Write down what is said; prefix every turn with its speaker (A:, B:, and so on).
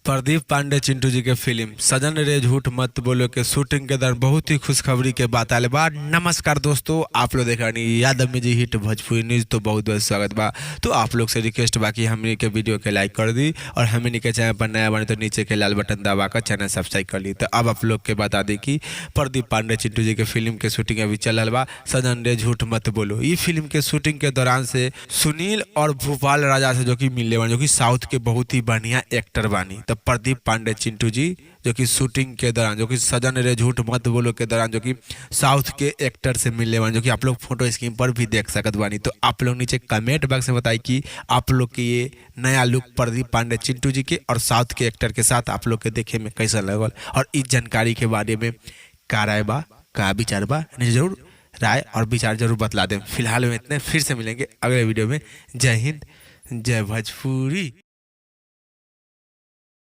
A: प्रदीप पांडे चिंटू जी के फिल्म सजन रे झूठ मत बोलो के शूटिंग के दौरान बहुत ही खुशखबरी के बात आले बा। नमस्कार दोस्तों, आप लोग देख रहे यादव में जी हिट भोजपुरी न्यूज। तो बहुत बहुत स्वागत बा। तो आप लोग से रिक्वेस्ट बा कि हमनी के वीडियो के लाइक कर दी और हमनी के चैनल पर नया बने तो नीचे के लाल बटन दबा कर चैनल सब्सक्राइब कर ली। तो अब आप लोग के बता दी कि प्रदीप पांडे चिंटू जी के फिल्म के शूटिंग अभी चल रहा बा, सजन रे झूठ मत बोलो। ये फिल्म के शूटिंग के दौरान से सुनील और भोपाल राजा से जो कि मिलने वाले, जो कि साउथ के बहुत ही बढ़िया एक्टर बानी। तो प्रदीप पांडे चिंटू जी जो कि शूटिंग के दौरान, जो कि सजन रे झूठ मत बोलो के दौरान जो कि साउथ के एक्टर से मिलने वाले, जो कि आप लोग फोटो स्क्रीन पर भी देख सकत बानी। तो आप लोग नीचे कमेंट बॉक्स में बताइए कि आप लोग के ये नया लुक प्रदीप पांडे चिंटू जी के और साउथ के एक्टर के साथ आप लोग के देखे में कैसा लगल और इस जानकारी के बारे में का राय बा, का विचार बा, नीचे जरूर राय और विचार जरूर बतला दें। फिलहाल में इतने, फिर से मिलेंगे अगले वीडियो में। जय हिंद, जय भोजपुरी।